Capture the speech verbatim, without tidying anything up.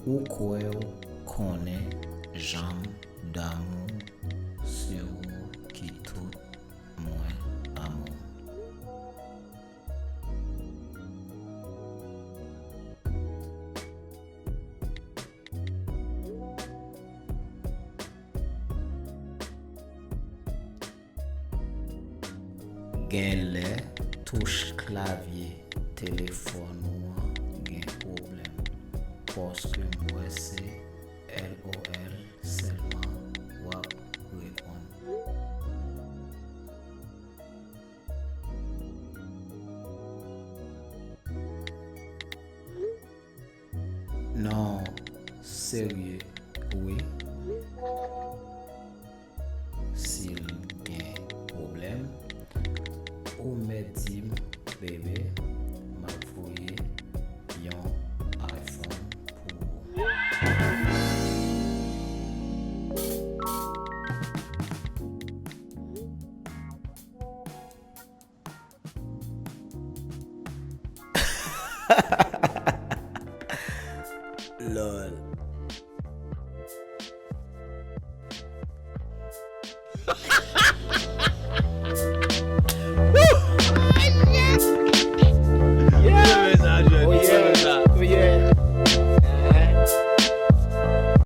Ou kwè w konnen jan m damou, se ou ki tout mwen amou. Genlè touch klavye telefòn ou an gen pwoblèm, paske m wè se L O L sèlman w ap reponn. Non, serye, wi. Si l gen pwoblèm, ou mèt di m, bebe, m ap voye yon iPhone pou ou. Lol.